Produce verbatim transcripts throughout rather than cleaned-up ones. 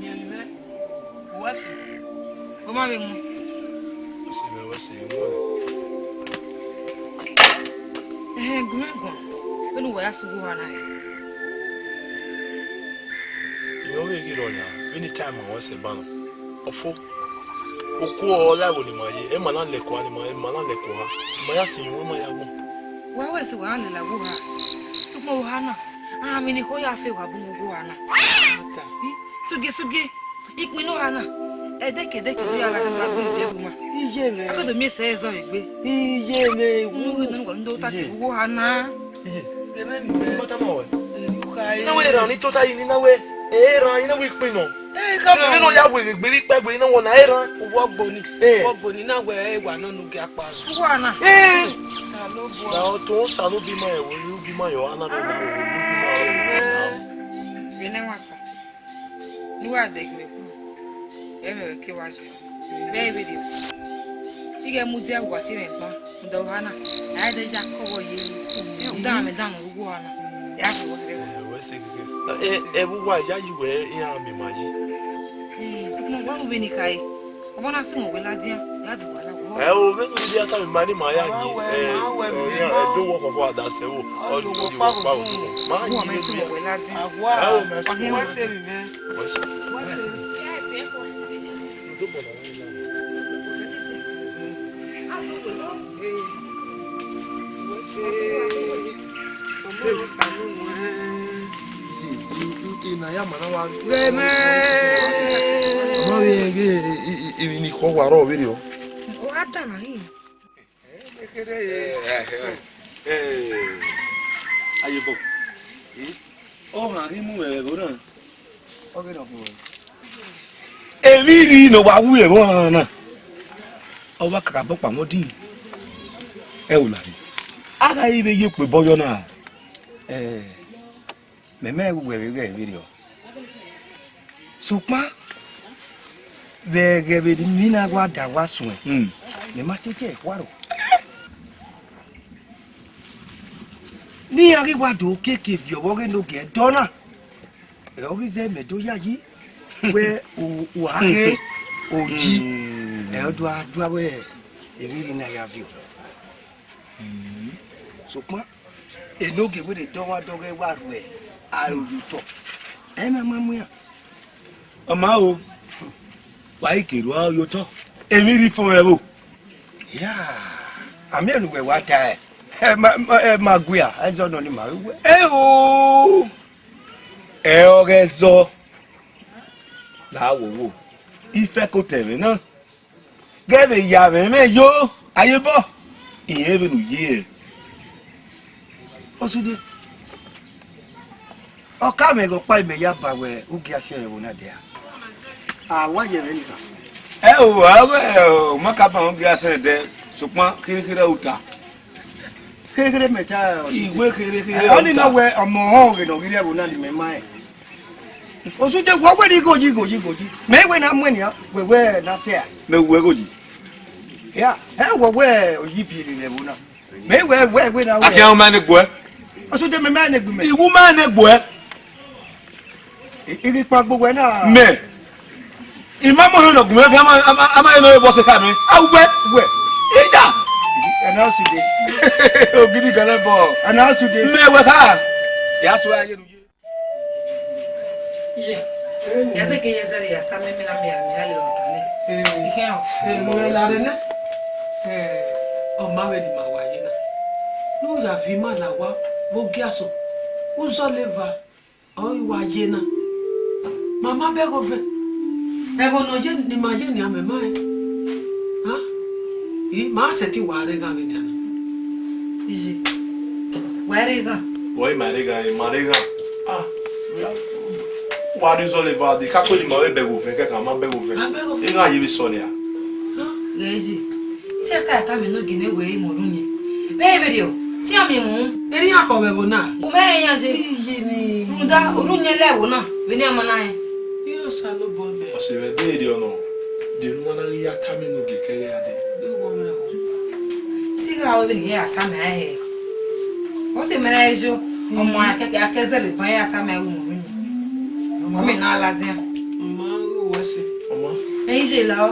Miẹn mwẹ, uwẹ sẹ, ọ ma vbe mu. Ọ sẹ mwẹ, uwẹ sẹ, ẹ mu. Ẹhẹn, gu mwẹ guan, vbene uwa ya sẹ uwu oha na re. Imẹ ọghe ghi rrọọ yan, vbene I tama ruẹ sẹ banọ, ọ fo. Okuo ọre ọ la ẹvbo ne ima ye, ẹ ma na lẹkua ne ima, ẹ ma na lẹkua oha, ima ya sẹ iwinna, ima ya gbọn. Wa wẹ sẹ wa na lẹla vbe oha, sokpan oha na, a, emwi ne ikhuo ya fe wa bu vbe oha na. Sugie, sugie, ikpin ne oha na, ẹdẹkẹdẹkẹ ne ya gha gha gbe ivbi ẹvbo ma. Iye mwẹ. A ke do miẹn sẹ ẹzọ egbe. Iye mwẹ. Unu ghi nọ, unu do ta ke vbe oha na. Iye. Gẹmẹ mi. Ọ tama ruẹ. Ẹ, u kha. Na wẹ erhan ni tota yi ni na wẹ, erhan, I na wẹ ikpin nọ. Ẹ, ka vbe nọ ya wẹ egbe vbe ikpẹgbe, I na wẹ ọna erhan. Uwọ gbo ni. Ẹ. Uwọ gbo ni na wẹ, ẹ, wa nọ nu gi akpa. Uwa na. Ẹ. Salo. Na ọtẹn Osa ne ubi ma rẹn, vbe ubi ma rẹn ọre a na rre na, vbe ubi ma rẹn ọre a na rre. Vbe ne ẹmwata ne uwa dẹgbe kpọ, ẹmwẹ vbe ke wa ye. Vbe vbe rre, ighẹ mudia wa tie mwẹ gban, mudia oha na, a i de ya kọghọ ye, dan mwẹ dan ne uwa na, ya vbe uwa rre. Ẹ, wẹ sẹ kẹkẹ. Ẹ, ẹ vbe uwa ya yi wẹ iran miẹn ma yi. Ẹ, sokpan wa ru vbene I khare. Ọmọ na sẹ mwẹ wẹ ladian, ya vbe uwa ladian. Ẹ o, vbene I rhie a tama ima ne ima ya yin, ẹ, ọ ya, ẹ do wọ khọkhọ a da sẹ vbo, ọ do wọ kpa vbo. Ma yin vbe ladian. Ẹ o, mẹ sẹ. Wẹ sẹ vbe mẹ. Wẹ sẹ. Wẹ sẹ. Ghẹ mẹ. Ọ ma vbe rẹn ghe emwi ne I khọ wa rrọọ vberriọ. Ọ gha danmwẹ ghi. Ayebọ. Ọ gha ghi mu ẹvbo na. Emwi rhii ne ọ wa wu ẹvbo ọnrẹn na, ọ wa kakabọ kpa mwẹ odin. Ẹ o la rre, a gha i vbe ye okpebọ yọ na. Ẹ, mẹ ma wu ẹvbo vberriọ. Sokpan vbe ẹghẹ vbe ne I na wa da wa suẹn, hmm, mẹ ma te ye ẹre khuaro. Ne iran ghi wa do keke viọ vbe ọghe ne ogie ẹdọ na, ẹ, ọ ghi zẹ mẹ do yayi wẹ u, u a ghe oji, hmm, ẹ, ọ do a do a wẹ emwi rhii na ya viọ. Hmm. Sokpan enogie wẹ ne dọmwadẹ ọghẹ wa rhuẹ aro ye otọ, ẹ i ma ma mu iran. Ọ ma o, wa i ke rua ye otọ, emwi rhii fo mwẹ vbo? Ya, a miẹn ne uwẹ wa tae, ẹ ma, ẹ ma gua, ẹzọ nọ ne ima ru wẹ. Ẹ o, ẹ ọghe ẹzọ la wo wo, ifẹko tẹmwẹ na. Ghẹ vbe ya mwẹ mwẹ yo, Ayebọ, irẹn vbene u ye. Osude, ọ ka mwẹ ghe ọkpa imẹ ya ba wẹ u gia sẹ ẹvbo na dia. A wa ye mwẹ nian. Ẹ o, a wẹ, ọ ma ka ba u gia sẹ dẹ, sokpan kherhe kherhe u ta. Kherhe kherhe mẹ ta. Iwe kherhe kherhe. Ọni nọ wẹ ọmọ họn ghe ne ọ ghi rre ẹvbo na ne imẹ ma rẹn. Osude, wẹ wẹ ne ighoyi, ighoyi, ighoyi. Mẹ wẹ na muẹn nian, wẹ wẹ na sẹ a. Mẹ wẹ ighoyi. Ya, ẹ wẹ wẹ oyi viẹ vbe ẹvbo na. Mẹ wẹ wẹ wẹ na wẹ. Akhian ma ne gbuẹ. Osude, mẹ ma ne gbuẹ mẹ. Iwu ma ne gbuẹ. I, I ghi kpa gbe wẹ na. Mẹ. I ma mọ ne ọ gu mẹ fẹ, a ma, a ma, a ma ye ne ọ vbe bọ sẹ ka mẹ. A wẹ, wẹ. Ida. Ẹ na Osude. Ogidi gẹlẹ bọ. Ẹ na Osude. Mẹ wẹ kha. Ya so a ye nu ye. Iye, ya zẹ ke ya zẹ ya sa mẹ, mẹ na mẹ, mẹ a le ọta nẹ. Ikhian o. Ẹ, mẹ la rre nẹ. Ẹ, ọ ma vbe ne ima wa ye na. Ne u ya viọ ima la owa vbe ogiaso. Uzọla eva, ọ i wa ye na. Ma ma bẹghe ovẹn. Ẹvbo ne ọ ye, ne ima ye nian, mẹ ma rẹn. A? I ma sẹtin wa rre eghan vbe nian na. Iye, wa rre eghan. Wẹ i ma rre eghan, i ma rre eghan. Ah, wa rhie uzọla eva dee, ka kọlọ ima vbe bẹghe ovẹn, kẹkan ma bẹghe ovẹn. Ma bẹghe ovẹn. Ighan ye vbe sọ nia. Ghẹ ye, te a ka tama enogie ne wẹ i mu orhu yẹn. Vbe vberriọ, te iran miẹn mu. Erriọ iran khọ vbe ẹvbo na. U mẹ rẹn iran ye. Iye mi. Rhunmwuda, orhu yẹn la ẹvbo na, vbene iran ma na rẹn. Iran Osanobua mẹ. Ọse mwẹ, de erriọ nọ, de ne u ma na ghi ya tama enogie kẹghẹ a dee. Te I gha ru vbene I ya tama ẹre hẹ? Ọ sẹ mẹ na yo, ọmọ a ke, a ke zẹlẹ ban ya tama ẹre unu vbene. Ọmọ mẹ na ladian. Ọ ma ghe uwẹ sẹ. Ọ ma. Ẹ i ye la ọ,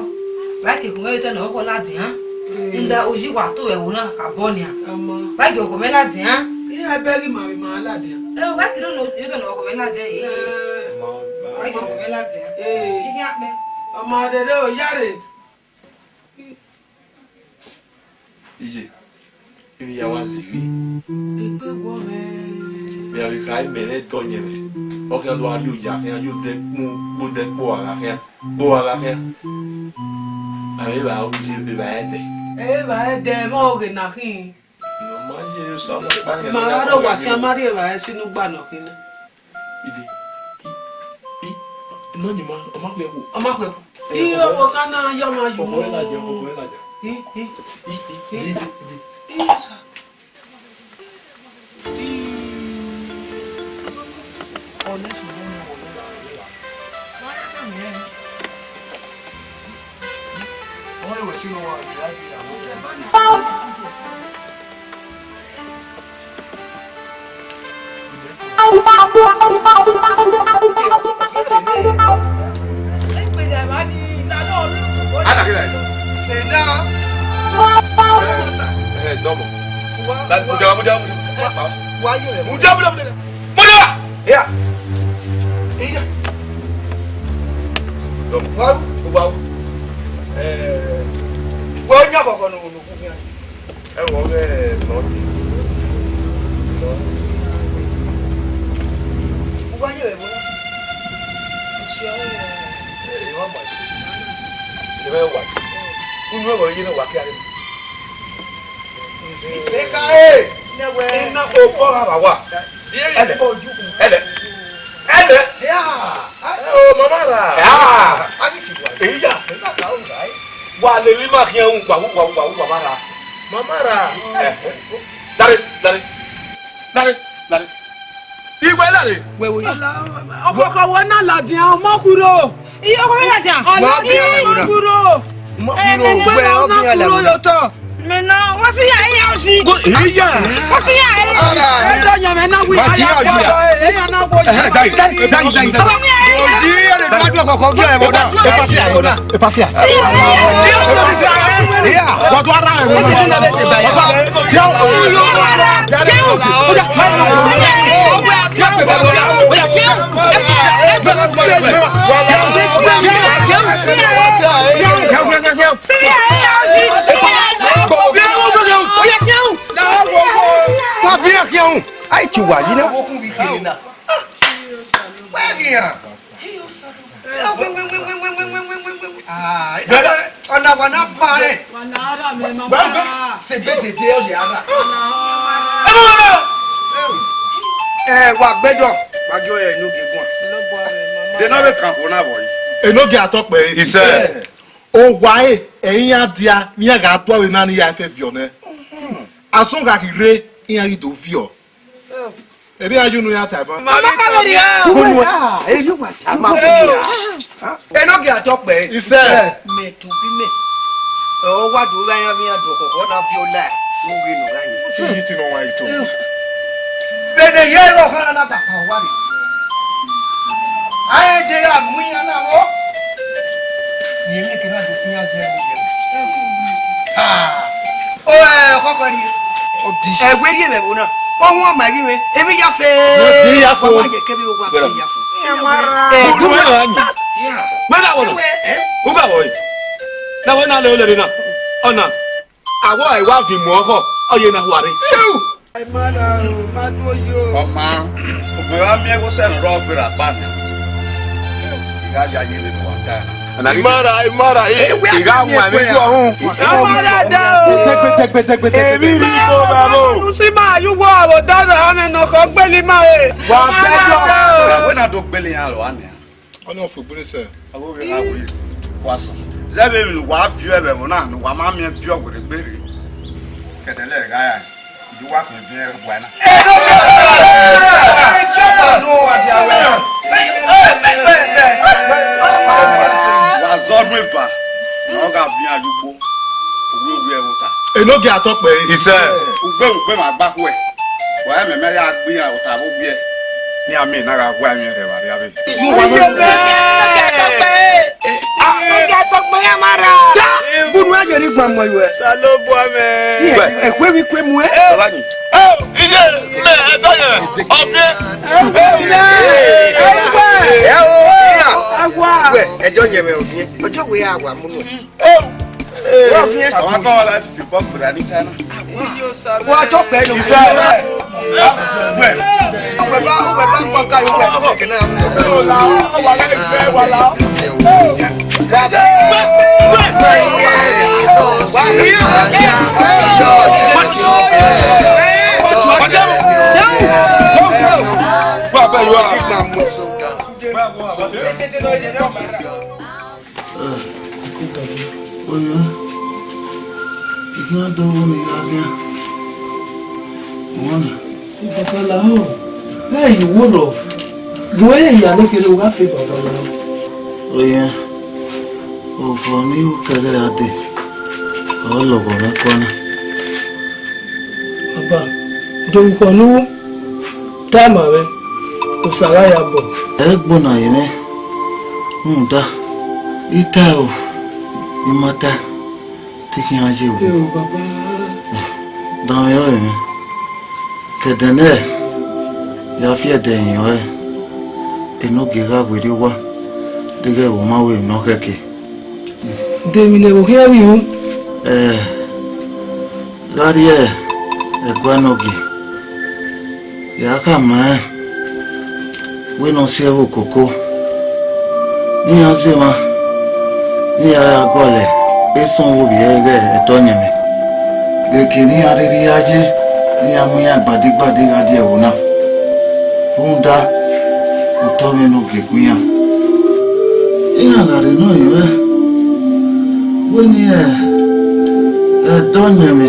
wa ke khun mwẹ otọ ne ọ khọ ladian. Rhunmwuda oyi wa to vbe ẹvbo na kakabọ nian. Ọ ma. Wa gie ọkhọ mwẹ ladian. Iran bẹghe ima vbe ima ladian. Ẹ, wa ke do ne otọ ne ọkhọ mwẹ ladian, ẹ. Ẹ. Wa gie ọkhọ mwẹ ladian. Ẹ. Ihian kpẹ. Ọ ma rherhe o, ya rre. Iye, emwi ya wa zighi. Egbe wọ mwẹ. Mẹ gha vbe kha imẹ rẹn dọ yẹn mwẹ. Ọ khian do gha rrie oya khian, yo dẹ kpu, gbo dẹ kpo gha khian, kpo gha khian. A vbe evba ru ye, evba ẹdẹ. Evba ẹdẹ, ẹmwẹ ọghe na khin. Ma ye Osanobua, ma gha rọ wa sian, ma rrie evba ẹse ne u gba nọ khin na. Ide. I, I, nọ ni ma, ọ ma khuẹ khuo. Ọ ma khuẹ khuo. Ẹ, i, ọkọ, ọkọ na ya ọmwa yo. Ọkọ ẹ ladian, ọkọ ẹ ladian. I, i, i, i, i, i, i, i, i, sa. Ana kira. Ena. Eh, domo. Mudia, mudia, mudia. Mudia, mudia, mudia. Mudia. Ya. Iya. Domo. Wa, wa. Eh, wa nya koko no, no, no. Ẹ wọ ghẹ nọ dee. Uwa ye vbe ẹvbo na. Ẹ, ẹ wa gba ẹse. Ẹ wa gba ẹse. Unu ẹvbo ye ne wa kia re. Eka e. Ina obọ gha ba wa. Ẹlẹ. Ẹlẹ. Ẹlẹ. Ya. O, mama ra. Ya. Eya. Wa lele ima khian ru, wa ru, wa ru, wa ru, mama ra. Mama ra. Ẹhẹ. Dare, dare. Dare, dare. Iwe dare. Wẹ wo. Ọkọkọ wẹ na ladian, ọmọ kuro. Iye ọkọ mẹ ladian. Ọladian, ọmọ kuro. Ọmọ kuro, wẹ ọmọ kuro ladian. Mẹ na, wọ́n sì yà ẹ̀yà òsì. Iya. Wọ́n sì yà ẹ̀yà. Ẹ dọ yẹn mẹ na wi. Wọ́n ti yà ọ̀yà. Ẹ yà na wo. Ẹ, dai, dai, dai, dai. Ọmọ mi ẹ̀yà. Oji, ẹ lè gbàdúrà kọ̀ọ̀kan bí ẹ wọ́n náà. Ẹ pàṣẹ, ẹ wọ́n náà. Ẹ pàṣẹ. Iya. Wọ́n tún ara ẹ wọ́n náà. Wa fi hàn khian. Ai, ti wa yi na. Wẹ ghi hàn. Ah, ọna wa na ba rẹ. Wa na ara mẹ, mama. Sẹ ebe dede ọ ye ara. Ẹ, wa gbẹdọ, wa ghi ọre enogie guan. De ne ọ vbe kan khuo na vbọ yi? Enogie atọ kpẹre. Isẹ. Owa ẹre, ẹre iran dia, ne iran gha tuẹ vbe na ne iran fẹ viọ nẹ. Asọn gha ghi rre, iran ghi do viọ. Erriọ iran ye unu iran ta ẹban. Mama ka vberriọ. Uwe na, eyi wa ta ma vberriọ. Enogie atọ kpẹre. Isẹ. Mẹ tobọ imẹ. Ọ wa do gha iran vbe iran do kọkọ na viọ la. Uwe nọ gha yi. Uyi ti nọ wa ito. Vbene ye ẹghẹ ọkhan na gba kpa owa rre. A rẹn de gha mu iran na vbọ. Rẹn emwi kevbe a do fi iran zẹ vbe iran. Ah. O, ẹ, ọkọkọ rrie. Ẹ wẹ rhie vbe ẹvbo na. Ọ wọn ma ghi mwẹ, emwi ya fe. Emwi ya fe. Wa ye kevbe wa fe ya fe. Ẹ, unu wẹ gha ni. Ya. Wẹ na wọ nọ. Ẹ? U gha wọ. Na wẹ na le ole rre na. Ọna. Awọ ẹ wa viọ mu ọghọ, ọ ye na huare. Ẹ ma ra o, ma do yo. Ọ ma, ugbẹn wa miẹn ẹghẹ osẹe ne ọ rrọọ gberra gba nian. I gha yayi vbene uwa ta na. I ma ra, I ma ra, I, I gha wan emwi yu ọhun. Ẹ ma ra da o. Tegbe, tegbe, tegbe, tegbe. Emwi rre igho vbe aro. Usi ma yu wọ aro da na, amẹ ne ọ khọ gbele ima re. Wa bẹjọ. Wẹ na do gbele iran aro a nian. Ọni ọ fo egbere sẹ. Avbe ovbi erha wẹ, Kwaso. Zẹ vbe emwi ne uwa biẹ vbe ẹvbo na, ne uwa ma miẹn biẹ ọgberregberre. Kẹdẹlẹ gha ra, I do wa khin viẹ ẹguae na. Wa zọ ọdun eva ne ọ gha viọ iran ye ugbo, uwẹ uwẹ ẹvbo ta. Enogie atọ kpẹre. Isẹ. Ugbe ugbe ma gba khuẹ. Wa ẹmwẹ mẹ ya gbe iran ota vbe owiẹ. Ne a miẹn na gha gua emwi rhẹ vbe arriavbe. Enogie atọ kpẹre ya ma ra. Bunu a yeri gban mọ yuẹ. Osanobua mwẹ. Ẹkue vbe ikue mu ẹ. Iye, mẹ ẹdọ yẹn, ọviẹn. Ẹ o, ẹ o, ẹ o. Ẹdọ yẹn mẹ ọviẹn. Ọjọ wẹ a wa mu nuẹ. Wọ́n fi ẹ̀. Àwọn akọ́ wa láti fi bọ́ gbèrà ní Ghana. Wọ́n á tó pẹ́ lọ. Ìfẹ́ rẹ̀. Wẹ̀. Wẹ̀ bá, wẹ̀ bá ń pọ̀ ká yóò wẹ̀ kẹ̀kẹ́ náà. Wà á lẹ́yìn fẹ́ wà lá. Wà á bẹ̀ yọ. Oya, I khian dọghe ne I gha khian. Ọmọ na. Ipapa lahọ, ghẹ ye uwu rrọọ. Gu ẹre hia ne kherhe u gha fe baba na. Oya, ọvọ ne u kẹrẹ a dee, ọ lọghọ mwẹ kua na. Baba, de orukhọ ne u tama mwẹ, Osa gha ya bọ. Ẹ i gbọna ye mwẹ, rhunmwuda, I tae o, I ma tae, te I khian ye vbo. Eo, baba. Danmwehọ mwẹ, ke ẹdẹ nẹ ya fi ẹdẹ hin ọre, Enogie gha werriẹ owa, deghẹ vbe ọ ma ru emwi ne ọ khẹke. De emwi ne ẹvbo khian vbe ru? Ẹ, gha rrie ẹguae ne ọ gie, ya khama rẹn wẹ ne ọ si ẹvbo koko, ne iran zẹ emwa, ne iran ya gualọ esọn vbe ovbi ẹre ighẹ ẹdọyẹnmwẹ. Vbe eke ne iran rhirhi ya ye, ne iran mu iran gbadigbadi gha die ẹvbo na, rhunmwuda otọ mwẹ ne ọ gie gu iran. Iran gha rhe nọ yẹn mwẹ, wẹ ne ẹdọyẹnmwẹ ne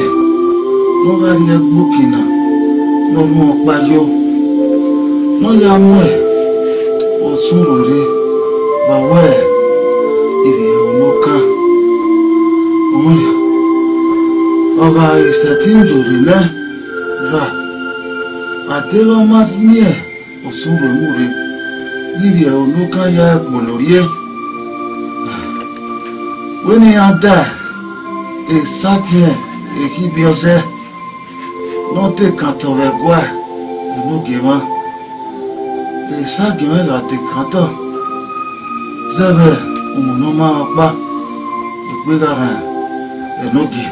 ọ gha rrie ẹgbokina ne ọ mu ọkpa yo, ne ọ ya mu ọsun rre vbe wẹ ivbi ẹvbo ne ọ kan. Ọmọ nian, ọ gha ghi sẹtin ye orre nẹ ra, a deghẹ ọ ma miẹn osun vbe mu rre, ne ivbi ẹvbo ne ọ kan ya ẹguọnọ rrie. Wẹ ne iran da esagiẹn ekhibiọzẹ ne ọ dekantọ vbe ẹguae Enogie mwa, esagiẹn mwẹ gha dekantọ zẹ vbe uwu ne ọ ma rẹn ọkpa, egbe gha rran Enogie.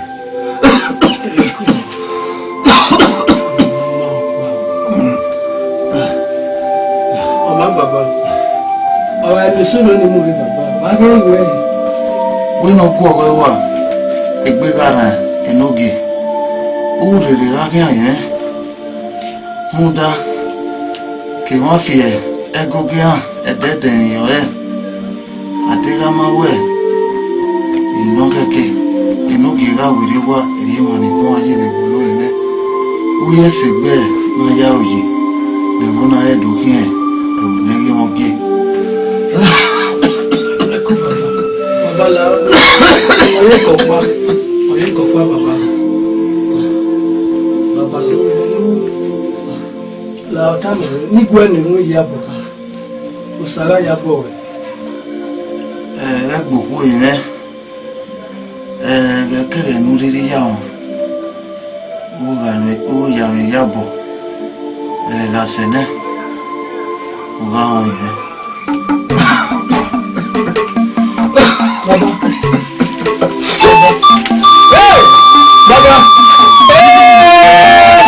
Ọ ma baba, ọ gha emwi eso nọ ni mu rre baba, wa ghe wẹ. Wẹ ne ọ guọghọ ẹre uwa, egbe gha rran Enogie, u rherhe gha khian yẹn, rhunmwuda ke emwa fi ẹgogo iran ẹdẹdẹ rinmwian ọre. A deghẹ a ma wẹ emwi ne ọ khẹke, Enogie gha werriẹ owa rhie emwa ni khuan ye vbe ẹvbo ne ọ rre nẹ. U ye sẹ egbe ne a ya aro yi, ne ẹvbo na rre do khian ẹvbo ne ẹ i ghi mwẹ ogie. Baba la, ọ ye kọ ọkpa, ọ ye kọ ọkpa baba. Baba do la ọta mẹ, ne I guẹ ne erhunmwu ya bọ, Osa gha ya bọ wẹ. Ẹ, ẹgbokhuo mwẹ, ẹ, ghẹ kẹghẹ ne u rhirhi ya rẹn, u gha mwẹ, u ya mwẹ iyabọ, ẹ, gha sẹ nẹ, u gha rẹn ọyẹn. Baba. Hey! Baba! Hey!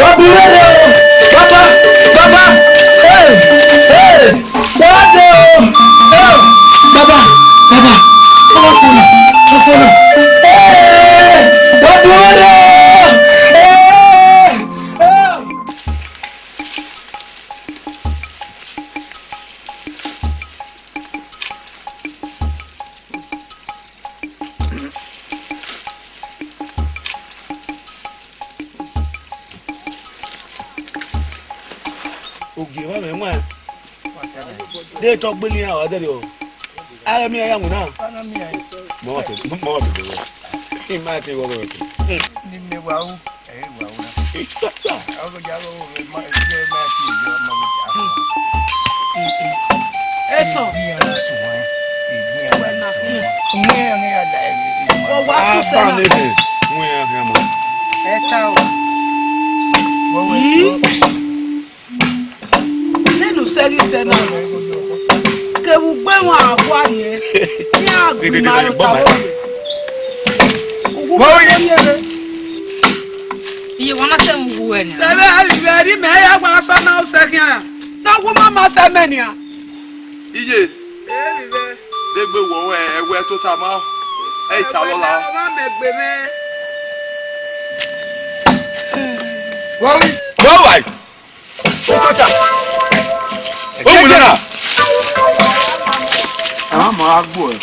Wa bu rere o! Baba! Baba! Hey! Hey! Wa de o! Hey! Baba! Baba! Baba fọnọ! Baba fọnọ! Hey! Wa bu rere o! Hey! Hey! Ogie vbe mwẹ wan. De tọ gbele iran wa dẹrriọ. Aro miẹn ya winna. Mọ te, mọ te de wẹ. I ma te wọ wẹ. Ni me wa u. Ẹ wa wuna. Ọgọdọ aro ma jẹ ma ti yọ ma. Eso. Ìgbìyànjú sùn wọn. Ìgbìyànjú. Wọ́n yẹn ní àdá ẹ̀rí. Wọ́n wá sùn sẹ́nà. Wọ́n yẹn hẹ́ mọ́. Ẹ ta o. Yìí. Nínú sẹ́rí sẹ́nà. Kẹ̀wù gbé wọn àwa yẹn. Ní àgbìmọ̀ àrùn tàwọn yẹn. Wọ́n yẹn. Iye wa ma sẹ mu wu ẹni. Sẹbẹ ẹri mẹ ya gba sọ na usẹ khian. Na wu ma ma sẹ mẹ nia. Iye. Ẹri vẹ. Degbe wọ ẹwẹ tota ma. Ẹ ta lọ la. Ẹwẹ ma mẹ gbe mẹ. Wọ́n wí. Wọ́n wà yìí. Ó tó jà. Ó mú lọ́nà. Àwọn ọmọ agbó ẹ̀.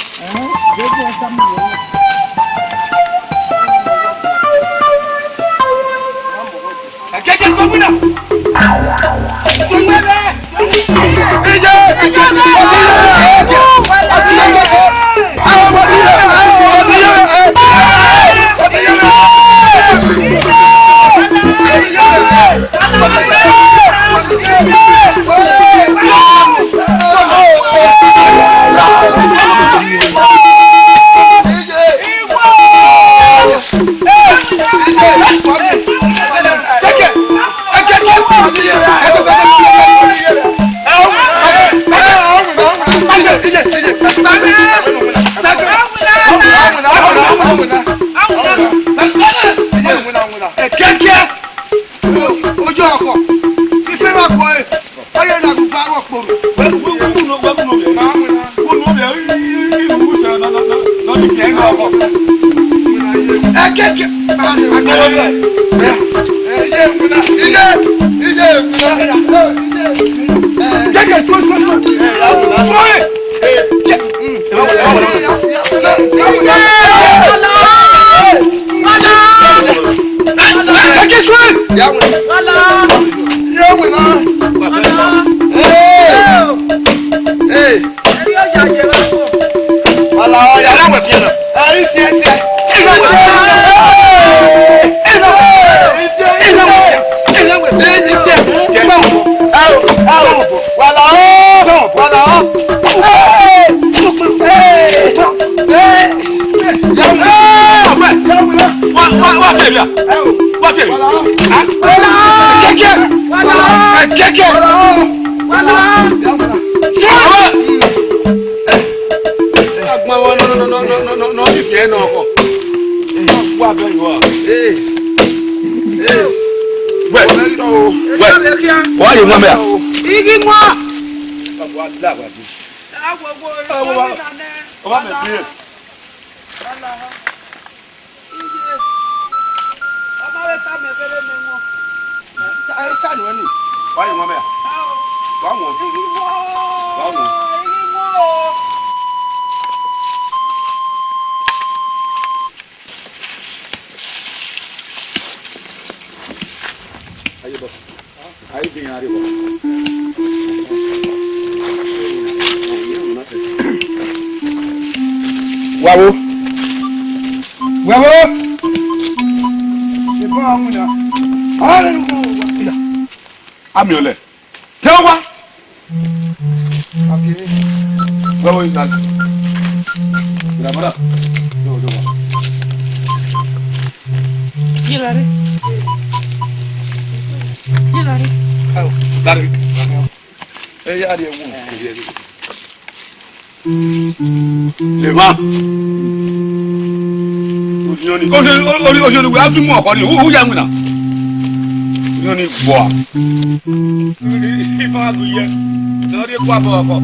Ẹ̀kẹ́jẹ́ sọ mí náà. Sọ mí náà. Ẹkẹkẹ ojú ọkọ ife wa kọ ẹ ọyẹ na gbogbo àwọn kporo. Ẹkẹkẹ. Iye, iye, iye. Gẹgẹ tó tó tó. Sọyìn. Wá, wá, wá fi èmi à. Wá fi èmi. Kẹ́kẹ́. Kẹ́kẹ́. Sọ́wọ́. Agbọn wọn nọ nọ nọ nọ nọ nọ nọ ìfẹ́ nọ ọkọ. Wá bẹ́ẹ̀ yọ. Wẹ, wẹ, wọ́n á yẹ wọ́n mẹ́ à. Igi mọ́. Ọba mẹ fi. Ẹ sá nù ẹni. Wá yìí wọn bẹ́ẹ̀. Wá wọn. Wá wọn. Ayé bọ̀. Wa wo. Wa wo. Ami ole. Ke wa. Wa wo inside. Mira, mira. Yo, yo. Gilari. Gilari. Dari. Ẹ ya rhie ẹwu. Eva. Ozioni. Ozioni, ozioni, ozioni, wẹ a fi mu ọkọ ni, u, u ya winna. Ozioni gbua. Ifa gu ye. Na rhie kua bọ ọkọ.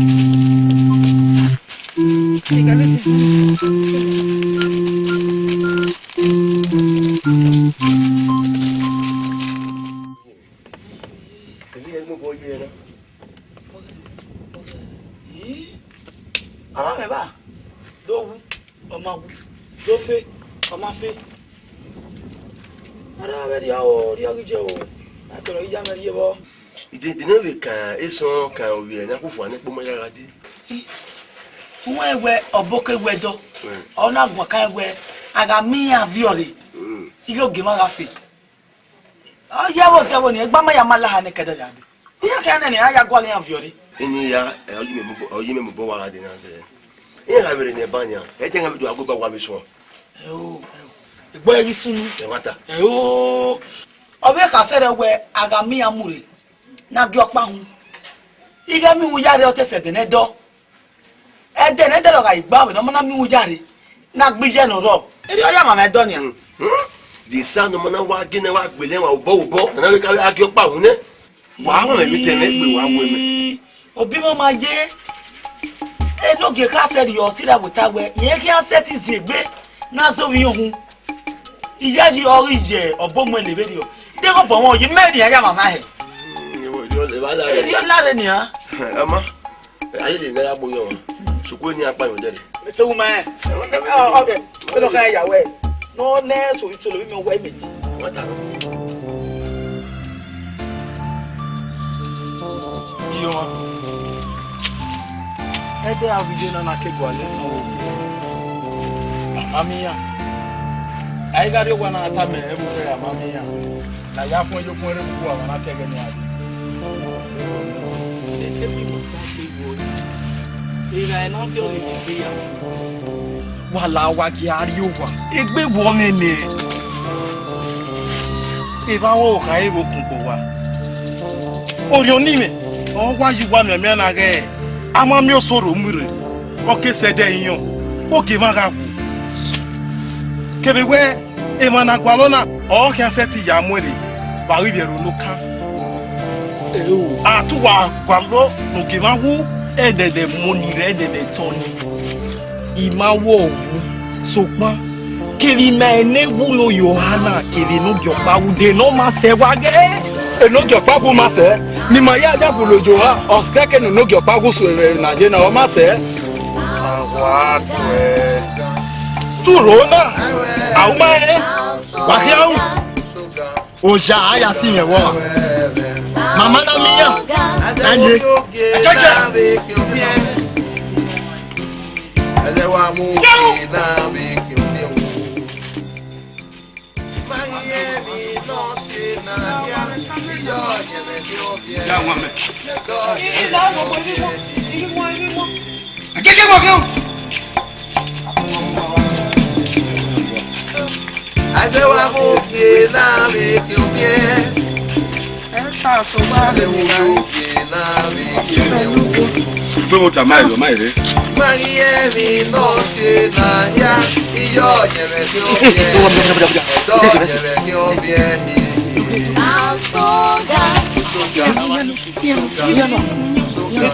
Ebi ẹgbọn bọ ye na. Ii, ara mwẹ ba, do wu, ọ ma wu, do fe, ọ ma fe. Ara vbe rhia o, rhia ghi je o, a tọrọ iya mwẹ rhie vbọ. Idin, idin ne vbe kan esọn kan ovbi ẹre ne a khu fua ne ekpo ma ya gha die. Uwẹ wẹ ọbo ke wẹ dọ, ọ na guan kan wẹ a gha miẹn iran viọ rre, ighe ogie mwa gha fe. Ọ ya vbe ozẹvbo ni, egba ma ya ma la ha ne kẹdẹ ya dee. Iran khian nene iran ya gualọ iran viọ rre. Ini ya, ẹ, ọ yi mẹ mobọ, ọ yi mẹ mobọ wa gha dee na sẹ. Iran gha vbe rre ne ẹban nian, ẹ i te iran vbe do agoba wa vbe suẹn. Ẹo, ẹo. Egbe ghi sunu. Ẹmwata. Ẹo. Ọ vbe kha sẹrriọ wẹ a gha miẹn iran mu rre, ne a gie ọkpa hun. Ighẹ miẹn uhunmwu ya rre, ọ te sẹ ẹdẹ ne ẹdọ. Ẹdẹ ne ẹdẹ rọ gha gba vbe ne ọ ma na miẹn uhunmwu ya rre, ne a gbe iye ne ọ rrọọ. Erriọ ọ ya mwamwa ẹdọ nian. Hmm. De esa ne ọ ma na wa gie ne wa gbele ẹmwẹ obọ obọ, ne a vbe ka a gie ọkpa hun nẹ. Wa mwamwa emwi te ẹmwẹ gbe wa wu ẹmwẹ. Obi mwẹ ma ye, enogie kha sẹrriọ, ọ sirra vbe ota wẹ, irẹn khian sẹtin ziengbe ne a zẹ ovbi irẹn uhunmwu. Iyayi ọghe iye ọbo mu ẹn levberriọ. Deghẹ ọbọ mwẹ ọ ye, mẹ rhie iran ya mwamwa hẹ. Hmm, erriọ la rre. Erriọ la rre nian. Ẹ ma, a lele ne a ya gbe oyọnmwa, sokpan eni a kpa yọn dẹrẹ. Mẹ te wu ma rẹn. Ọ, ọ, ọ, ọ, ọ, ọ, ya wẹ. Nọ nẹ so itolo vbe mẹ wẹ mẹ. Wa ta nọ. Iyọnmwa. Ẹdẹ avbe iye na na ke gualọ ẹsọn vbe owa. A ma miẹn iran. A i gha rrie owa na tama ẹmwẹ uwẹ, a ma miẹn iran. Ne a ya fuẹn ye ofuẹn rre vbe uwu amwa na ke ẹghẹ ne a rrie. Wa la wa gie a rrie owa. Egbe wọ nene. Evba wọ kha ẹvbo kun gbe owa. Orhiọn ni mwẹ, ọ wa ye uwa mianmian na ghẹ a ma miẹn oso rho mu rre, ọ ke sẹ ẹdẹ iyọn, ogie mwa gha wu. Kevbe wẹ emwa ne a gualọ na, ọ khian sẹtin ya mu ẹre vbe a ghi vbe ẹro ne okan. A te uwa gualọ ne ogie mwa wu. Ẹdẹdẹ mu ni rre, ẹdẹdẹ tọ ni. I ma wọ wu, sokpan kevbe ima ne wulo ye oha na, kevbe enogie ọkpa wu de ne ọ ma sẹ wa ghe. Enogie ọkpa wu ma sẹ, ne ima ya ya gulo ye oha, ọ sẹ ke ne enogie ọkpa wu so ẹmwẹ na ye na, ọ ma sẹ. Wa tuẹ. Turo na, a u ma rẹn, wa khian ru. Oja a ya si mwẹ vbọ. Mama na miẹn iran, na ye. Ẹkẹkẹ. Ya wan mẹ. Ẹkẹkẹ vbọ khian. Aise wa mu kie na vbe khian omiẹn. Ẹ ta so gba. Aise wa mu kie na vbe khian omiẹn. Igbe mo ta ma iro ma ire. Ma ghi ẹmwẹ nọ tie na hia, iyọ yẹmwẹ khian omiẹn. Ẹdọ yẹmwẹ khian omiẹn. Asoga. Asoga. Asoga.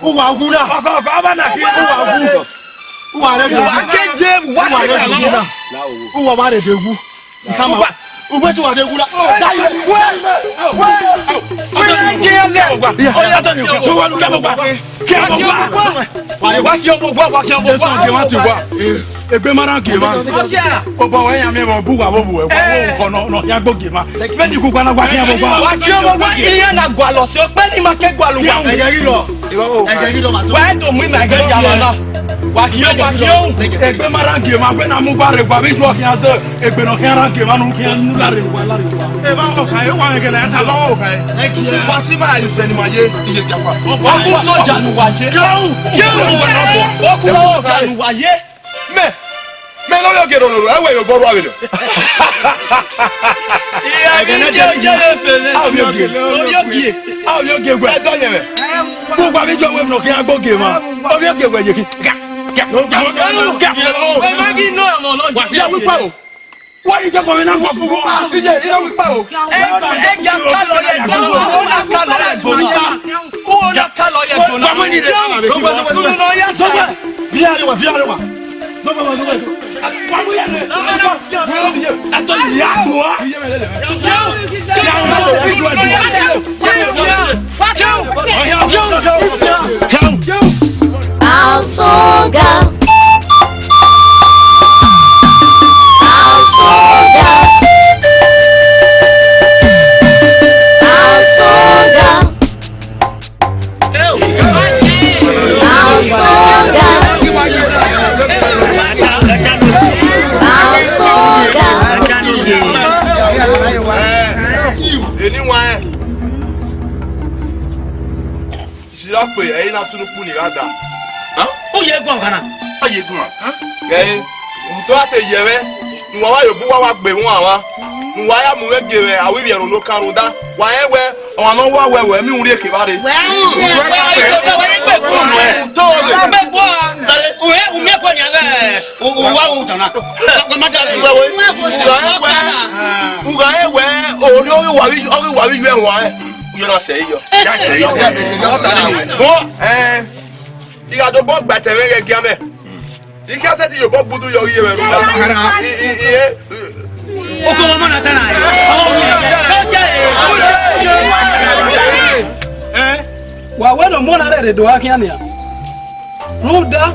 Uwa wu na. Uwa wu. Uwa rẹ de wu. Uwa rẹ de wu na. Uwa wa rẹ de wu. Uwa, uwa ti wa de wu na. Uwa, uwa, uwa, uwa, uwa, uwa, uwa, wa khian ọmọ uwa, wa khian ọmọ uwa. Egbe ma na gie ma. Ọsia. Obọ wẹ yan mi ẹmwẹ bu wa vbe obuẹ, wa vbe obuẹ nọ, nọ, ya gbe ogie ma. Vbene ikhuo na wa khian vbe owa. Wa khian vbe owa, iran na gualọ sẹ, okpẹn ni ma ke gualọ uwa. Ẹghẹ ghi rọ. Ẹghẹ ghi rọ ma so. Wa do mu ima ẹghẹ ya ma na. Wa khian, wa khian. Egbe ma na gie ma, wẹ na mu uwa rre, wa vbe ijuọ khian zẹ. Egbe nọ khian na gie ma, ne u khian mu uwa rre, wa la rre uwa. Evba wọ kha, e wa mwẹ ẹghẹ ne a ta lọ wọ kha. Wa si ma isẹ ne ima ye, iye dia kua. Ọkpa soja ne uwa ye. Ọkpa soja ne uwa ye. Mẹ, mẹ ne ovbi ogie roro, ẹ wẹ ye obọ rua vberriọ. Iya, ghi ye ogie ye fele. A ovbi ogie. Ovbi ogie. A ovbi ogie wẹ. Ẹ dọ yẹ mẹ. Kugba vbe jọ wẹ mẹ nọ khian gbe ogie mwa. Ovbi ogie wẹ ye khin. Wẹ ma ghi nọ ẹmwẹ ọlọdi. Wa ya wi kpa o. Wa yi jẹ kọ vbe na gua kugbo. Iye, iye wi kpa o. Ẹ, ẹ gha ka lọ ye ẹgbọn. Uwo na ka lọ ye ẹgbọn na. Uwo na ka lọ ye ẹgbọn na. Wa mọ ni de. Unu nọ ya sa. Viare wa, viare wa. Asoga. Asoga. Asoga. Asoga. Eni wan rẹn. Isirọkpe, ẹ i na tunu ukpu ni gha da. Hẹn? U ye guan ọkhan na? A ye guan. Ẹ, u to a te yẹ mwẹ, ne uwa wa ye obọ uwa wa gbe emwa mwa, ne uwa ya mu mwẹ gie mwẹ, a wẹ ivbi ẹro ne okan rhunmwuda wa rẹn wẹ, ọmwa ne ọ wa wẹ wẹ, mi ru rhie ke evba rre. Wẹ ru, wẹ ru, wẹ ru, wẹ ru, wẹ ru. U miẹn kua nian ghẹ, u, u wa ru tan na. Wẹ, wẹ, u gha rẹn wẹ, u gha rẹn wẹ, orhiọn ọghe uwa vbe, ọghe uwa vbe yọ ẹmwẹ ruẹ, u yọ na sẹ yọ. Vbọ, ẹ, I gha dobọ gba ẹtẹ mwẹ ghẹ gia mwẹ. I khian sẹtin ye obọ gbudu yọ ghi ye mwẹ rhunmwuda. I, I, I, e, Ogo ọmọ na ta na. Ẹ, wa wẹ ne ọmọ na rherhe do gha khian nian. Rhunmwuda,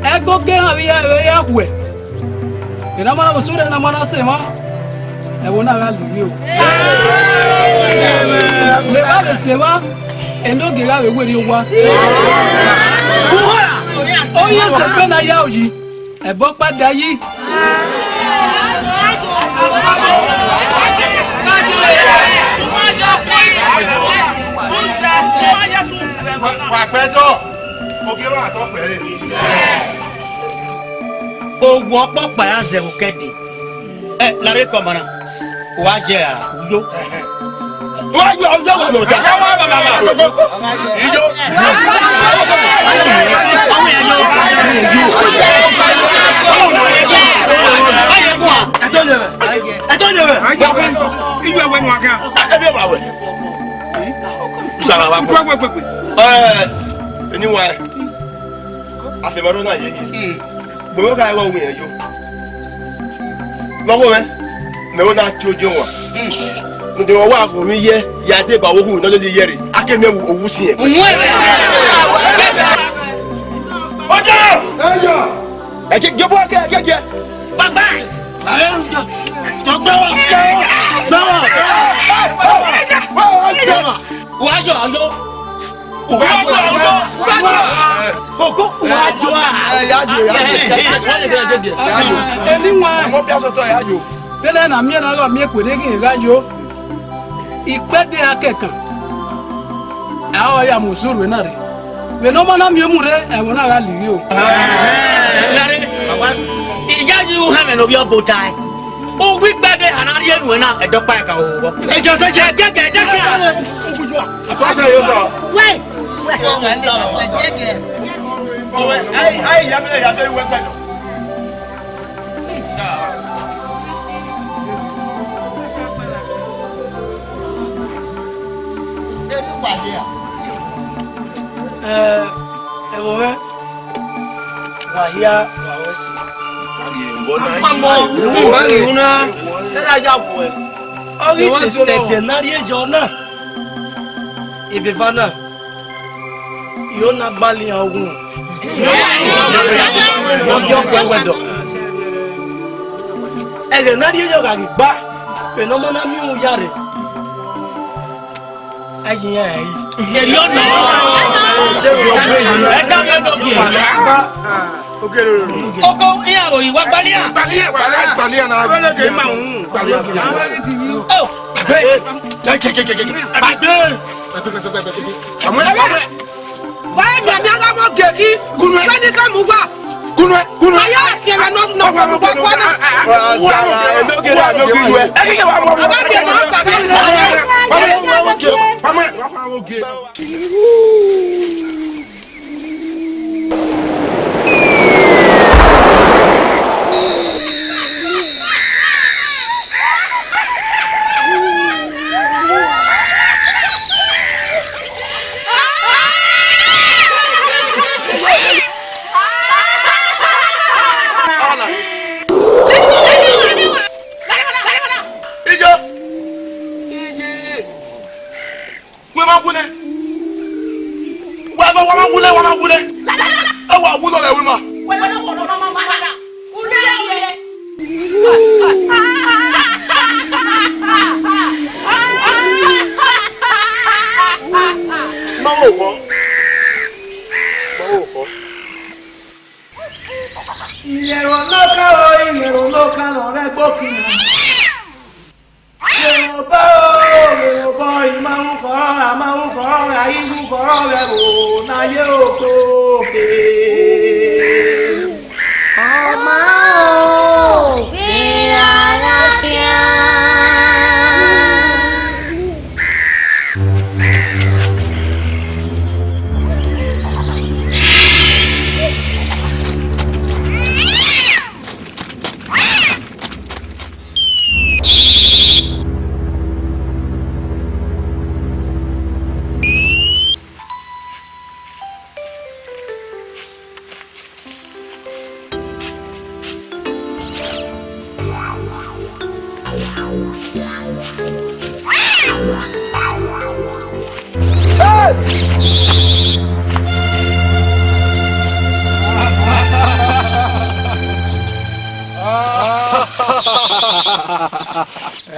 ẹgogo ehan vbe ya, vbe ya khuẹ. Ena ma na vbe sẹ orhiọn na ma na sẹ emwa, ẹvbo na gha luvbi o. Levba vbe sẹ emwa, enogie gha vbe werriẹ owa. Uhoran, ọ ye sẹ egbe ne a ya oyi, ẹbọ ọkpa da yi. Wa kpẹ dọ, ogie vbe a tọ kpẹ re. Owa ọkpọkpa ya zẹ vbe okẹdin. Ẹ, la rre kọ ma na. Wa ye a, u yo. Wa yo, u yo, wa yo, ja. Iyo. Ẹ tọ yẹ vẹ. Ẹ tọ yẹ vẹ. Iyo ẹwẹ nu a kan. Ẹ bi wa wẹ. Sara wa kọ. Ẹ, eni wa. Afẹmaro na ye yi. Gbẹvbo gha ẹghẹ ọghe irẹn yo. Vbe ọghe mwẹ, mẹ vbe na tie ojo wan. Rhunmwuda, wa gho mwẹ iye, ya deba vbe ohu ne ọ lele iye rre, a ke miẹn owu si ẹn. Ojo! Ẹ je, je bu ẹkẹ, je, je. Baba! Wa yọ, yọ. Wa jọ, wa jọ. Ogo, wa jọ a. Ẹ, ya jọ, ya jọ. Eni wan. Ọmọ bi asọtọ ya jọ. Vbene na miẹn na gha miẹn kue ne ghi gha yo. Ikpẹdẹ a kẹkan. A ho ya mu usuru na rre. Vbene ọmọ na miẹn mu rre, ẹvbo na gha lighi o. Lare, iyayi u hẹmwẹ ne ovbi ọbo tae. Uwu ikpẹdẹ hana rhie nuẹn na, ẹdọkpa ẹka o vbọ. Ẹjọ sẹ jẹ. Ẹgbẹgbẹ, ẹgbẹgbẹ. Wẹ. Ẹ, ẹvbo mwẹ, wa hia, wa ru ẹse. Akpamọ, u gha ghi ru na. Ẹ na ya wẹ. Ọ ghi te sẹ ẹdẹ ne a rhie yọ na. Eveva na, I ho na gbalọ iran ughun. Ọ yọ ọkpẹn wẹdọ. Ẹghẹ ne a rhie yọ gha ghi gba, vbene ọmọ na miẹn uhunmwu ya rre. A yi iran ẹre yi. Eri ọnọ. Ẹ ka miẹn nọ biẹ. Ogo, iran ro yi, wa gbalian. Gbalian, gbalian, gbalian na. Gbalian, gbalian. Oh. Gbàgbé. Gbàgbé. Gbàgbé. Gbàgbé. Gbàgbé. Wa ẹ miẹn a gha mu ogie khin. Kunu ẹ. Vbene ka mu uwa. Kunu ẹ, kunu ẹ. A ya si ẹmwẹ nọ, nọ, wa mu uwa guan na. Wa sa, enogie na, enogie yu ẹ. Ẹ ghi wa mu. A gha biẹ na sa gha. Wa mu, wa mu ogie. Wa mu, wa mu ogie. Ijo! Iye! Wẹ ma wulẹ. Wa ma, wa ma wulẹ, wa ma wulẹ. Ẹ wa wulọ lẹ wẹ ma. Ma wo wọ. Ma wo wọ. Ìyẹ̀rọ̀ ló ká o, ìyẹ̀rọ̀ ló ká lọ rẹ gbókìlá. Ìyẹ̀rọ̀ bá o, Ọghẹ vbo na ye oko khe? Ọma o, vbe ra gha khian?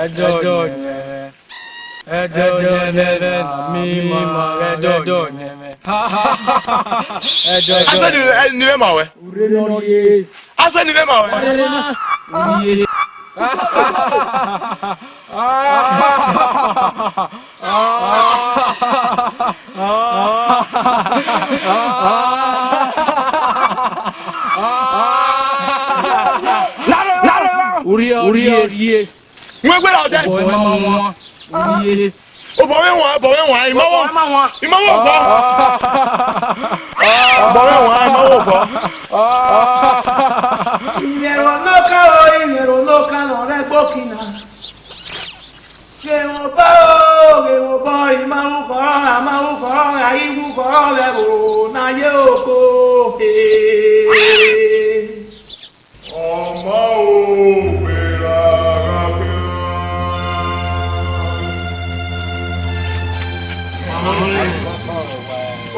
Ẹdẹ ọyẹnmwẹ, ẹdẹ ọyẹnmwẹ, mi ma ẹdẹ ọyẹnmwẹ. Ẹdẹ ọyẹnmwẹ. Asẹ ni, ẹ, ni vbe ma wẹ? Urre ne ọ rrie. Asẹ ni vbe ma wẹ? Urre ne ọ rrie. Urria, urria, urria. Wẹ gbe ra odẹ. Obọ ima wan. Obọ mwẹ wan, obọ mwẹ wan, ima wan. Obọ ima wan. Ima wan obọ. Obọ mwẹ wan, ima wan obọ. Imẹ rọ nọkan o, imẹ rọ nọkan ne ọ rre ẹgbokina. Ghe mwẹ obọ o, ghe mwẹ obọ, ima ru khọrọ, ima ru khọrọ, a ghi ru khọrọ vbe ẹvbo ne a ye oko he. Ọma o, vbe ra gha khian?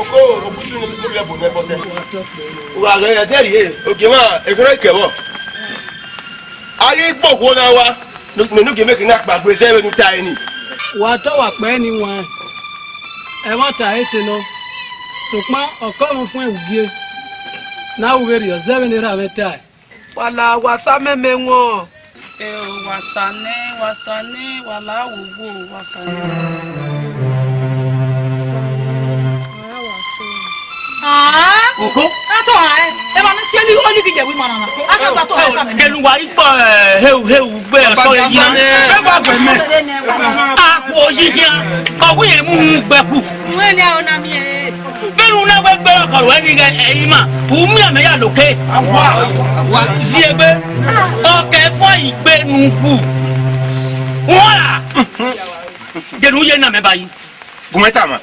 Oko, obusu ne ovbi ẹbọ nẹ bọtẹ. U gha ghẹ ẹdẹ rhie, ogie mwa, ekhọrọ ikẹvbọ. A ghi gbe okhuo na wa, ne, ne u gie mẹ ke na kpa gbe zẹ vbene u ta ẹre nii. Wa tọ wa kpẹẹ ni wan, ẹmwata ẹre te nọ, sokpan ọkọ mwẹ fuẹn ugie ne a ru vberriọ zẹ vbene erha mwẹ tae. Wa la, wa sa mẹmẹ wọn. Ẹ o, wa sa nẹ, wa sa nẹ, wa la wo wo, wa sa nẹ. Ah! Oko? A tọ ra ẹre. Eva ne si oli, oli ghi ye wi ma nana. A gha gba tọ ra ẹre sa mẹ. Elu wa ikpọ, eh, heu, heu gbe ọsọ ye yi na. Ẹ gba gbẹ mẹ. A khuo yi khian. Ọ wi emu hu gbe ku. Wẹ ni a o na miẹn. Vbene u na wẹ gbe ọkọ ruẹ ni ghẹ ẹre ima, u mu amẹ ya loke. Ziegbe, ọ kẹ fọ igbe ne u gu. Wọ́n rà. Gẹ̀ẹ́nù yé nà mẹ́ báyìí. Gun mẹ́ tama.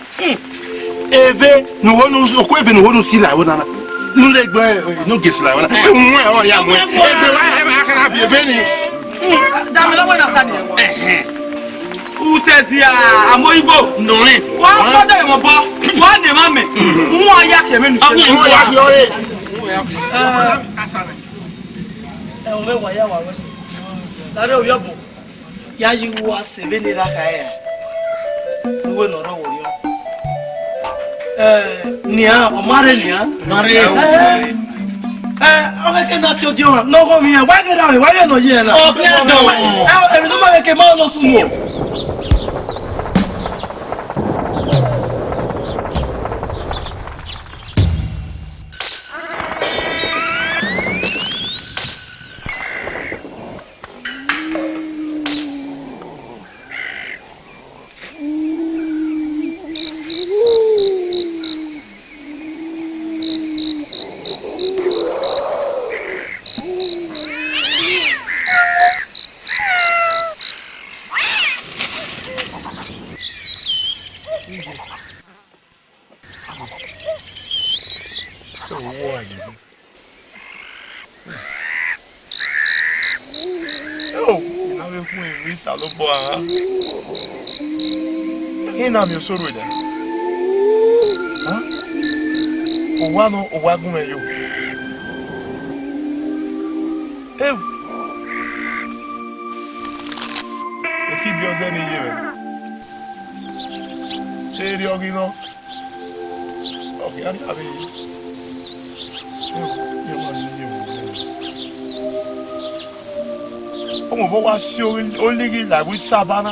Eve, nu wo nu, oku eve nu wo nu si la wo nana. Nu le gbe, nu gesi la wo na. Mu ẹ ọ ya mu ẹ. Eve wa ẹ ma kara fi eve ni. Dami lọ́wọ́ na sa ni. Ẹhẹn. Utẹzia amoigbo nọrin. Wa kpọdọ emọ bọ. Wa ne ma mẹ. Wọ́n ya kẹ mẹ nu se. Wọ́n ya kẹ ọre. Ẹ o mẹ wa ya wa wẹ se. Lare o yọ bọ. Ya yi uwa sẹ vbene erha kha ẹre, ne uwẹ ne ọ rre ọvbokhan. Ẹ, nian, ọ ma rre nian. Ma rre. Ẹ, ẹ, ọ vbe ke na tie odiọn, ne ọ ghọmwa iran, wa ghe erha mwẹ, wa ghe ne ọ yi ẹre na. Ọ khian dọn. Ẹ, emwi ne ọ ma vbe ke ma nọ sunu. Eo, I na vbe khuẹn emwi Osanobua. I na miẹn osoro ẹdẹ. Hàn? Owa nọ, owa gun mwẹ yo. Eo. Ekibiọzẹ ne I ye mwẹ. Erriọ ghi nọ. Ọ khian rhie avbe ye. Eo, iran ma si ye vbe. Ọ mobọ wa si olighi la ẹvbo Isaba na.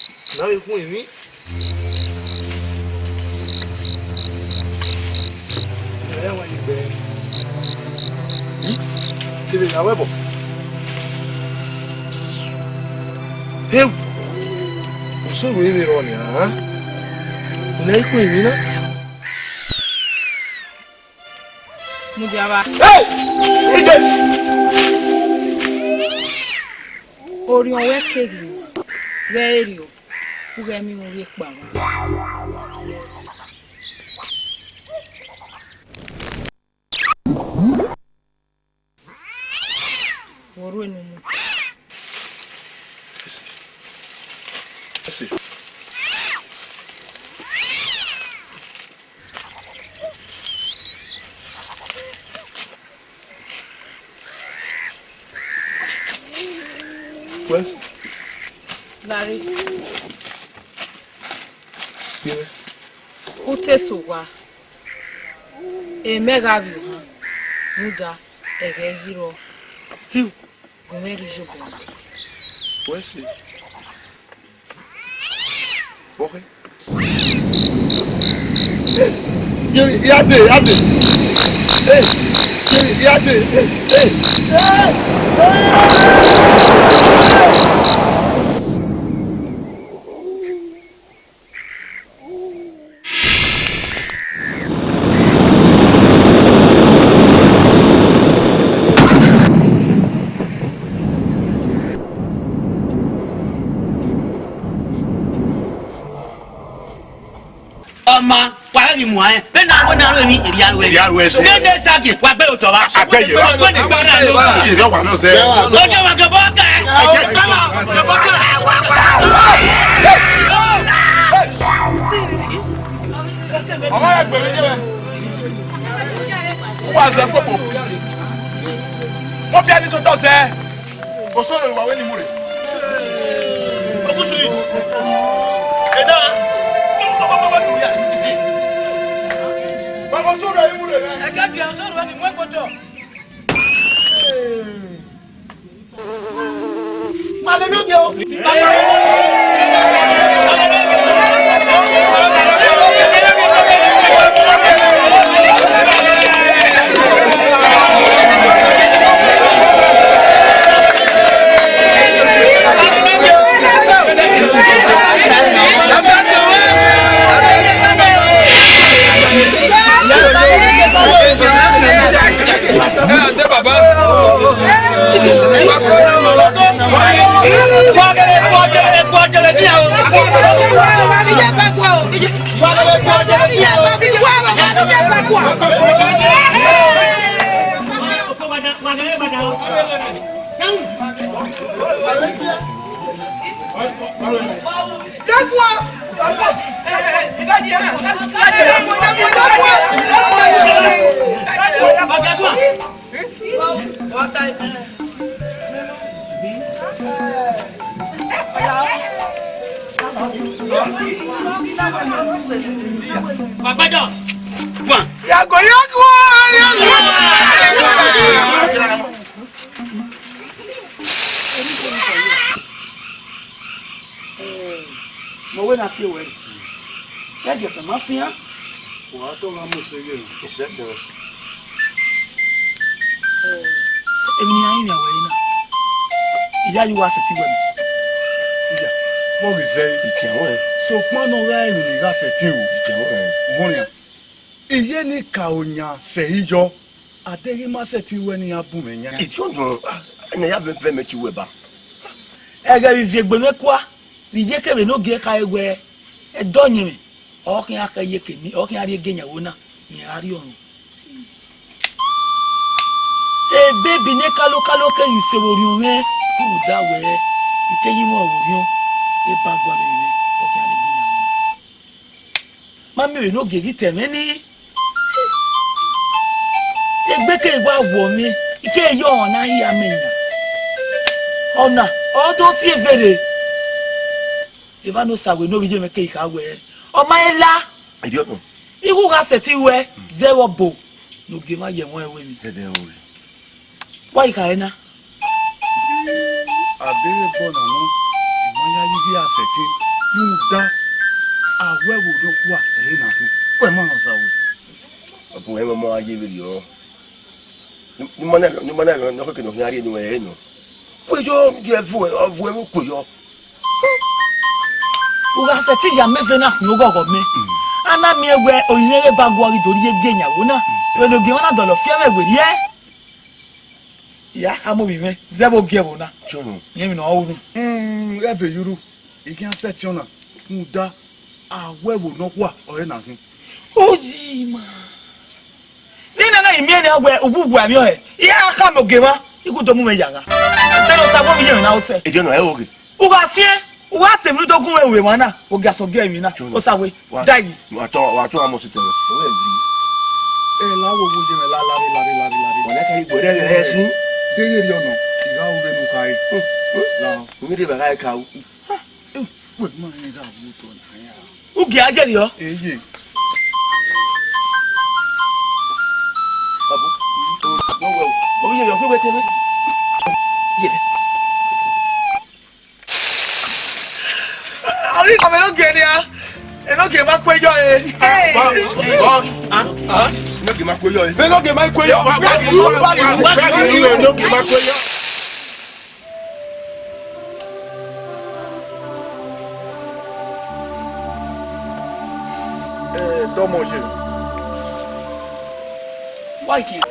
Ne a vbe khuẹn emwi. Ẹ wa yi gbe. I, kevbe ya wẹ bọ. Heu! Oso ru emwi rrọọ nian, a? Ne a i khuẹn emwi na. Mudia vba. Hey! Ije! Orhiọn ruẹ keghi ghẹ erriọ, u ghẹ miẹn irun rhie kpa mwa. Vbe ọ rre ne u mu? Ese. Ese. West. Larry. Kevbe. U te sẹ owa, emẹ gha vbe ohan, rhunmwuda ẹghẹ ghi rrọọ. Gu mwẹ rrie iyobọ. Wẹ sẹ. Bọkẹ. Yeri, ya de, ya de. Hey, yeri, ya de. Hey, hey. Ọma, wa ghi muẹn, vbene a wẹ ne a ru emwi, erriọ a ru ẹre. Erriọ a ru ẹre. Nene Sagi, wa gbe otọ vba. A gbe ye. Wa gbe ne gba na lo. Erriọ wa nọ zẹ. Ojo wa gẹ bọ kẹ. Ẹ jẹ. Wa gẹ bọ kẹ. Ọmọ ya gbe vbe ye. Uwa zẹ kpokpo. Mo bia ni sotọ zẹ. Osoro wa wẹ ni mu rre. Ogusu yi. Ena. Baba Osoro yi mu rre. Ẹgẹ dia Osoro ni mu ẹkpotọ. Yago, yago, yago. Mẹ wẹ na tie wẹ, ẹ jẹ fẹ ma fian. Wa tọ gha mu ese ghe. Ese kẹrẹ. Emwi ne I ya rinmwian wẹ na, I ya ye uwa sẹtin wẹ mẹ. Iya, vbọ ghi zẹ? Ikian wẹ. Sokpan ne ọ gha rẹn emwi ne I gha sẹtin ru. Ikian wẹ. Uhunmwu nian. Iye ne I ka oyan sẹ ehe yọ, a deghẹ I ma sẹtin wẹ ne iran bun mwẹ yan. Idiọnọ, ẹna ya vẹ vẹ mẹ tie uwẹ ba. Ẹghẹ vbe ivie egbe mwẹ kua, vbe iyeke vbe ne ogie khare wẹ, ẹdẹ ọyẹnmwẹ, ọ khian khẹ iyeke ni, ọ khian rrie ege yan ẹvbo na, rẹn ra rrie ọnrẹn. Ebebi ne kalokalo keghi se vbe orhiọn mwẹ, rhunmwuda wẹ, I keghi mwẹ vbe orhiọn, eba gualọ mwẹ, ọ khian rrie ege yan ẹvbo na. Ma miẹn vbene ogie ghi ta ẹmwẹ nii. Egbe keghi wa wọ mwẹ, I keghi ye ọmwa ne a hia amẹ yan. Ọna, ọ do fi eve rre. Evba ne Osawe ne ovbi iye mwẹ keghi kha wẹẹ, ọ ma he la. Idiọtọn. Igho gha sẹtin ruẹ, zẹ vbe ọbo ne ogie mwa ye ẹmwẹ ruẹ emwi. Dẹdẹ o. Wa ghi khare na. A deghẹ ẹbọ na nọ, I ma ya ye ivbi a sẹtin, rhunmwuda, a wẹ vbe odọ kua ẹre na khin. Wẹ ma rẹn Osawe. Ọbun ẹmwẹ ọmọ a ye vberriọ. Ne ima na, ne ima na, ne ọ khẹke ne ọ khian rhie ne uwẹ ẹre nọ. Wẹ yọ, ye vu, ọ vu ẹmwẹ okue yọ. U gha sẹtin ya mẹ vbe na khin oghọghọ mẹ. A na miẹn wẹ orinmwẹ ba guọ ghi do rhie gie yan ẹvbo na. Vbene ogie mwa na dọlọ fi ẹmwẹ werriẹ. Ya khama ovbi mwẹ, zẹ vbe ogie ẹvbo na. Sure. Rẹn emwi ne ọ ru. Mm, ghẹ vbe yuru, I khian sẹtin ọna, rhunmwuda, a wẹ vbe odọ kua ọre na khin. Oyi ma. Nene na I miẹn nian wẹ uwu uwa emwi ọhẹ, I ra khama ogie mwa, I gu do mu mwẹ ya gha. Vbene Osawe ovbi iye mwẹ na, osẹ. Ede nọ, ẹ o ghe. U gha fiẹn, u gha te emwi do gun mwẹ ru emwa na, ogie asọn gie emwi na. Sure. Osawe, wa, da yi. Wa tọ, wa tọ amọ sitẹ. Ẹ la wo wo ye mwẹ la, la re, la re, la re, la re. Wa na ka igbo rẹ, rẹ, rẹ sin. Deghẹ erriọ nọ, I gha ru vbene u khare. La. Mi rre vbe a gha ka u. Wẹ ma rẹn gha vbe otọ na ya. U gie a ye rriọ? Eye. Babu, o, o, o, o, ye, o, ye, o, ye. Ọghe ikọmẹ ne ogie nia, enogie ma kue yọ e. Hey! Ba, ba, ah, ah, enogie ma kue yọ e. Enogie ma kue yọ. Wa, wa, wa, enogie ma kue yọ. Eh, dọmọ ye. Wa gie.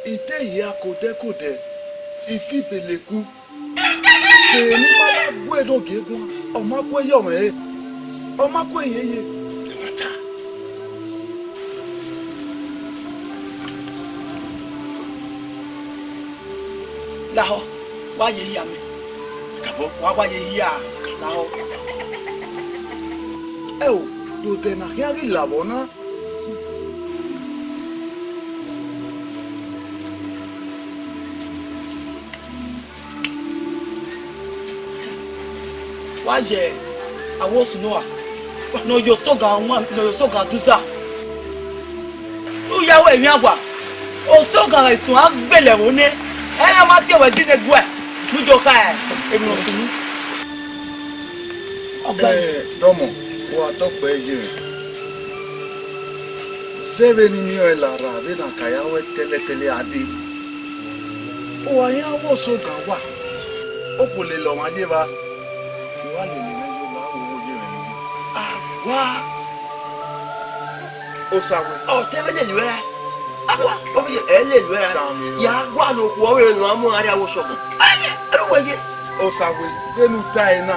I te hia kodẹ kodẹ, I fi bele ku. Eni ma na gu enogie guan, ọ ma kue yọ mwẹ re, ọ ma kue yeye, ẹmwata. Lahọ, wa ye hia mẹ. Kabọ, wa wa ye hia, lahọ. Ẹo, do odẹ na khian ghi lavọ na. Wa ye avbe osun nọ ra, ne ọ ye osogan wan, ne ọ ye osogan duza. U ya wẹ emwi agua, osogan gha sun a gbele ẹvbo nẹ, ẹ na ma tie wẹ dine guẹ, ne u do kha emwi ne ọ sunu. Ọgba. Eh, dọmọ, wa tọ kpẹ ye mwẹ. Zẹ vbene I miẹn ọẹn la rra vbene a ka ya wẹ tẹlẹtẹlẹ a dee. Uwa yan wẹ osogan wa, okhuo lele ọmwa ye evba, I wa lele mwẹ ye evba, wo wo ye mwẹ ye. A wa. Osawe. Ọ te vbe lele uẹ ra? A wa, ọ vbe ẹ lele uẹ ra? Tama mwẹ. Ya gualọ okhuo ọvbehe ne a mu gha rrie avbe osogan. Ẹ, ẹ, ẹ, wẹ ye. Osawe, vbene u tae na,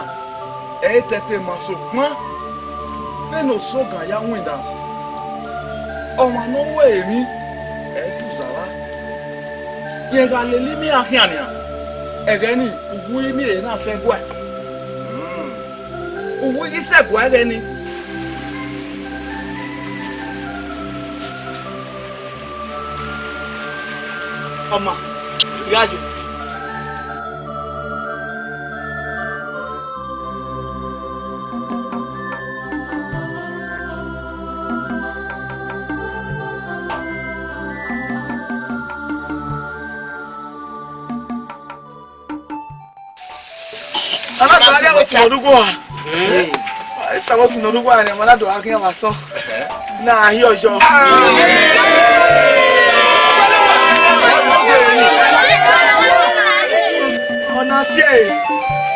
ẹ i tẹte ma sokpan, vbene osogan ya winna, ọmwa ne ọ ru emwi, ẹ i tu zagha. Rẹn gha lele imian khian nian, ẹghẹ nii, uwu imian na sẹ guẹ. Uwu i ghi sẹ guẹ ẹghẹ nii. Ọma, I gha ye. A na tọ gha rrie avbe osunmwẹ odugbo a. Esa avbe osunmwẹ odugbo a, ne ma na do gha khian vbe asọn. Na hi ọyọ. Ọ na si ẹre,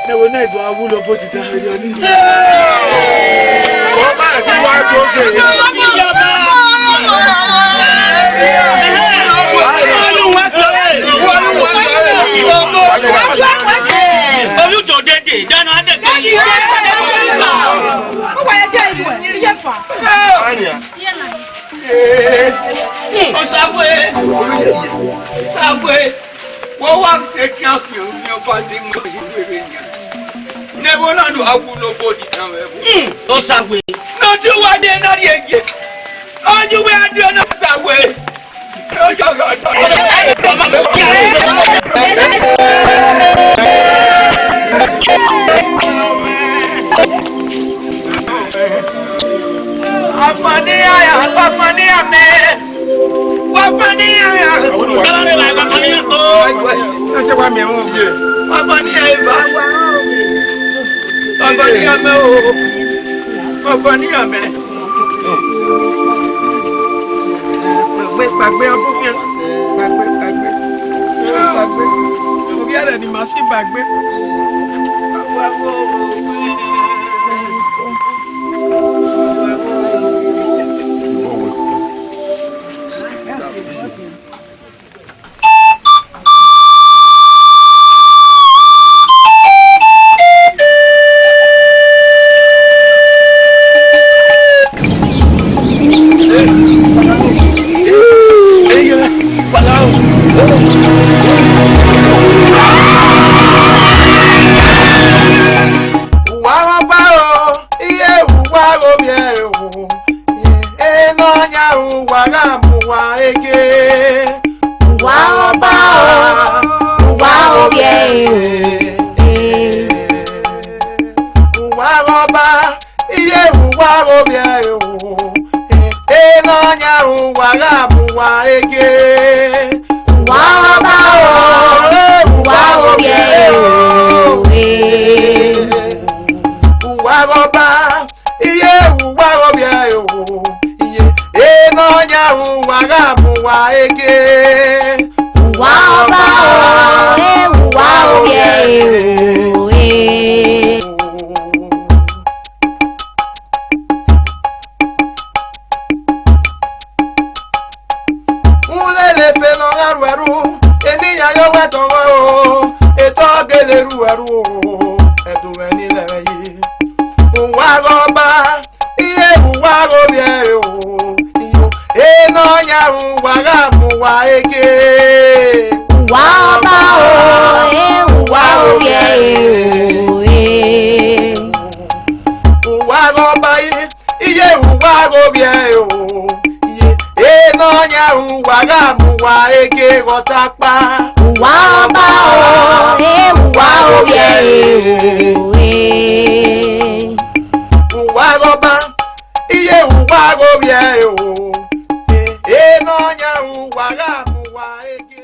ne ẹvbo na do a wu lobọ otita vberriọ nii. Ọ ma ti wa do ghe. Oyu to dede, dana adegbe. Uwa ya tie ibu, iye fa. Ania. Ee, Osawe, Osawe, wẹ wa sẹ khian khian, ne ọ ba zẹ mu iwere yan. Ne ẹvbo na do a wu lobọ otita vbe ẹvbo. Osawe. Ne ọ tie uwa dee ne ọ rhie ye. Ọ ye uwa dee ne Osawe. Afania ya, Afania mẹ. Wa Afania ya. Wa Afania ya, Eva. Wa Afania mẹ o. Wa Afania mẹ. Kpagbe, kpagbe, ọbukhian. Kpagbe, kpagbe. Kpagbe. Ovbi ẹre ne ima si bagbe. Uwa gha ọba o, iye uwa gha ovbi ẹre o, ena ọyan uwa gha mu uwa eke. Uwa gha ọba o, uwa gha ovbi ẹre o. Uwa gha ọba, iye uwa gha ovbi ẹre o, ena ọyan uwa gha mu uwa eke. Uwa gha ọba o, uwa gha ovbi ẹre o. Uwa gha ọba, iye uwa gha ovbi ẹre o, iye ena ọyan uwa gha mu uwa eke. Uwa gha ọba o, uwa gha ovbi ẹre o. Ulele efe ne ọ gha ru ẹru, eni iran ye owẹ tọn ọghọe o, etọ gele ru ẹru o, ẹdẹ mwẹ ni lẹ mwẹ yi. Uwa gha ọba, iye uwa gha ovbi ẹre o, iyo, ena ọyan uwa gha mu uwa eke. Uwa gha ọba o, e uwa gha ovbi ẹre o, e. Uwa gha ọba, iye uwa gha ovbi ẹre o, iye ena ọyan uwa gha mu uwa eke ghe ọta ọkpa. Uwa gha ọba o, e uwa gha ovbi ẹre o, e. Uwa gha ọba, iye uwa gha ovbi ẹre o, e, ena ọyan uwa gha mu uwa eke.